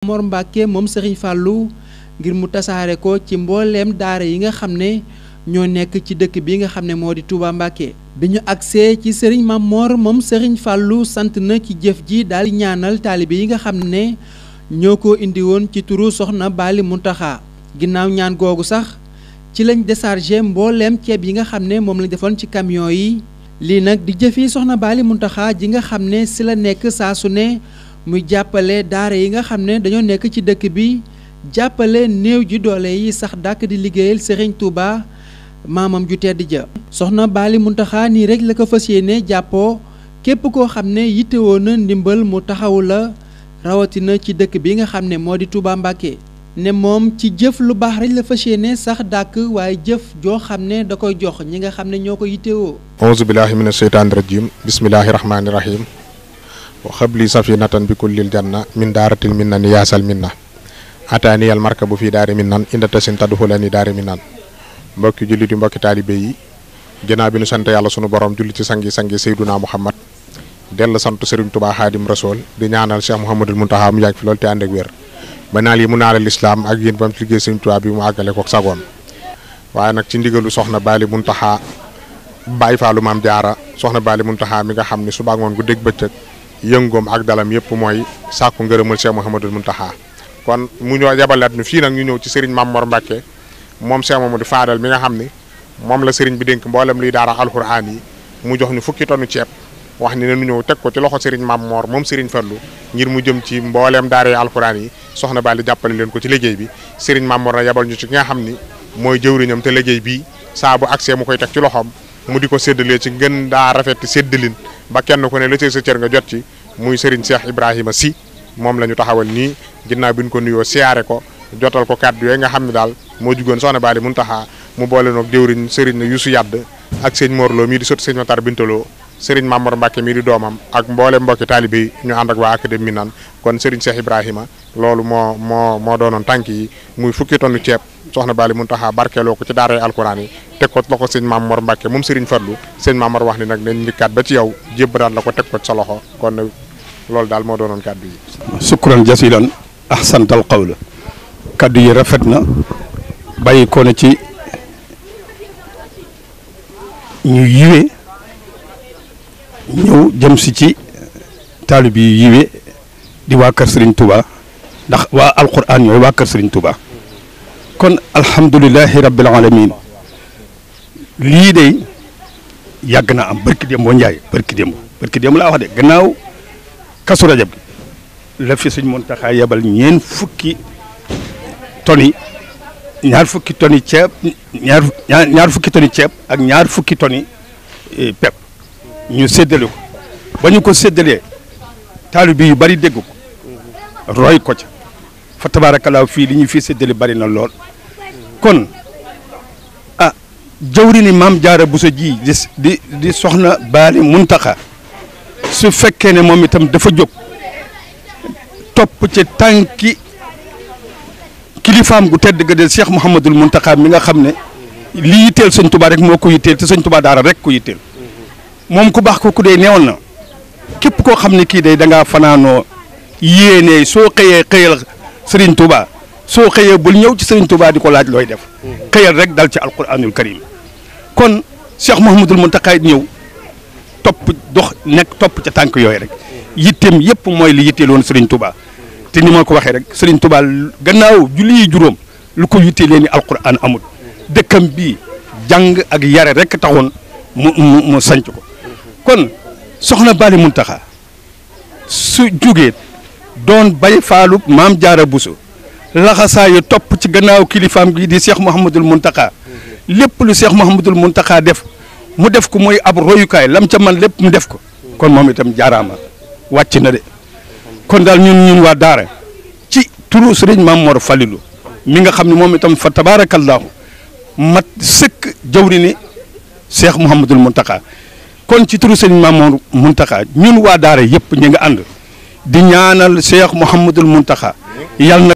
Mor Mbacke moom Serigne Fallou ngir mu tasaare ko ci mbooleem daara yi nga xam ne ñoo nekk ci dëkk bi nga xam ne moo di Touba Mbacke. bi ñu agsee ci Serigne Mamor moom Serigne Fallou sant na ci jëf ji daal di ñaanal taalibe yi nga xam ne ñoo ko indi woon ci turu Soxna Bali Muntaxa. ginnaaw ñaan googu sax ci lañ déchargé mbooleem ceeb yi nga xam ne moom lañ defoon ci camion yi. lii nag di jëfi Soxna Bali Muntaxa ji nga xam ne si la nekk saa su ne muy jàppale daara yi nga xam ne dañoo nekk ci dëkk bi jàppale néew ji doole yi sax dàkk di liggéeyal Serigne Touba maamam ju tedd ja. Soxna Bali Muntaxa nii rek la ko fas yéene jàppoo képp koo xam ne yittewoo na ndimbal mu taxawu la rawatina ci dëkk bi nga xam ne moo di Touba Mbacke. ne moom ci jëf lu baax rek la fas yéene sax dàkk waaye jëf joo xam ne da koy jox ñi nga xam ne ñoo ko yittewoo. auzu billahi mina sheytaani rajim bismillahi rahmaani rahim wa xabli safinatan bi kullil janna min daaratil minna ni yaasal minna ataaniyal marka bu fii daari minnan inda tasin tadxulani daari minnan. mbokki jullit yi mbokki taalibe yi ginnaaw bi nu sant yàlla sunu borom julli ci sangi Seyduna Muhammad dell sant Serigne Touba Xaadim Rasool di ñaanal Cheikh Mouhamadul Muntaxa mu yàgg fi loolu te ànd ak wér ba naal yi mu naalal lislaam ak yéen ba mu liggéey Serigne Touba bi mu àggale ko sagoon. waaye nag ci ndigalu Soxna Bali Muntaxa Baay Faalu Maam Jaara Soxna Bali Muntaxa mi nga xam ne suba ngoon gu dégg bëccëg yëngoom ak dalam yëpp mooy sàkku ngërëmal Cheikh Mouhamadul Muntaxa. kon mu ñoo yabalaat ñu fii nag ñu ñëw ci Serigne Mamor Mbacke moom Cheikh Mamadou Fadal mi nga xam ni moom la Serigne bi dénk mboolem luy daara alxuraan yi mu jox ñu fukki tonu ceeb wax ni ne ñu ñëw teg ko ci loxo Serigne Mamor moom Serigne Fallou ngir mu jëm ci mboolem daara alxuraan yi Soxna Bali jàppale leen ko ci liggéey bi. Serigne Mamor na yabal ñu ci nga xam ni mooy jëwriñam te liggéey bii saa bu accès mu koy teg ci loxoom mu di ko séddalee ci gën daa rafet séddalin ba kenn ku ne la ci sa cër nga jot ci muy Serigne Cheikh Ibrahima Sy moom la ñu taxawal nii ginnaaw bi ñu ko nuyoo siyaare ko jotal ko kàddu yooyu nga xam ne daal moo jugoon Soxna Bali Muntaxa mu boole noog jëwriñ Serigne Youssou Yadd ak sëñ Morlo mii di sot sëñ Matar Bintaloo Serigne Mamor Mbacke mii di doomam ak mboole mbokki taalibe yi ñu ànd ak waa académie mi nan kon Serigne Cheikh Ibrahima loolu moo doonoon tànk yi muy fukki tonu ceeb Soxna Bali Muntaxa barkeeloo ko ci daara alquran yi teg ko loxo sëñ Mamor Mbacke moom Serigne Fallou sëñ Mamor wax ni nag nañ njëkkaat ba ci yow jébbalaat la ko teg ko ci sa loxo kon loolu daal moo doonoon kàddu yi. sukkuran jasilan ahsantal qawla kàddu yi rafet na bàyyi ko na ci ñu yiwe ñëw jëm si ci taalib yi yiwe di waa kër Serigne Touba ndax waa alquran ñooy waa kër Serigne Touba kon alhamdulilahi rabbil alamin lii de yàgg na am barki démb boo njaay barki démb laa wax de gannaaw kasu rajab gi la fi Sëñ Muntaxa yebal ñaar fukki toni ceeb ñaar fukki toni ceeb ak ñaar fukki toni pepp ñu séddale ko ba ñu ko séddalee taalibe yu bari dégg ko roy ko ca fa tabaarakallaa fii li ñu fii séddale bari na lool kon jawri ni Maam Jaara Buso ji di Soxna Bali Muntaxa su fekkee ne moom itam dafa jóg topp ci tànki kilifaam gu tedd ga de Cheikh Mouhamadul Muntaxa mi nga xam ne li yitteel Sëñ Tuubaa rek moo ko yitteel te Sëñ Tuubaa daara rek ko yitteel moom ku baax ko ku dee neewoon na képp koo xam ne kii day da ngaa fanaanoo yéene soo xëyal Serigne Touba soo xëyee bul ñëw ci Serigne Touba di ko laaj looy def xëyal rek dal ci alquranul karim kon Cheikh Mouhamadul Muntaxa ñëw topp ca tànk yooyu rek yitteem yëpp mooy li yitteeloon Serigne Touba te ni ma ko waxee rek Serigne Touba gannaaw julli juróom lu ko yitteelee ni alquran amul dëkkam bii jàng ak yare rek taxoon mu sanc ko kon Soxna Bali Muntaxa su jugee doon Baay Faalu Maam Jaara Buso laxasaayu topp ci gannaaw kilifaam gi di Cheikh Mouhamadul Muntaxa lépp lu Cheikh Mouhamadul Muntaxa def mu def ko mooy ab royukaay lam ca man lépp mu def ko kon moom itam jaaraama wàcc na de kon daal ñun waa daara ci turu Serigne Mamor Falilou mi nga xam ne moom itam fa tabaarakallaahu mat sëkk jawri ni Cheikh Mouhamadul Muntaxa kon ci turu Serigne Mamor Muntaxa ñun waa daara yëpp ñu nga ànd di ñaanal Cheikh Mouhamadul Muntaxa yàlla na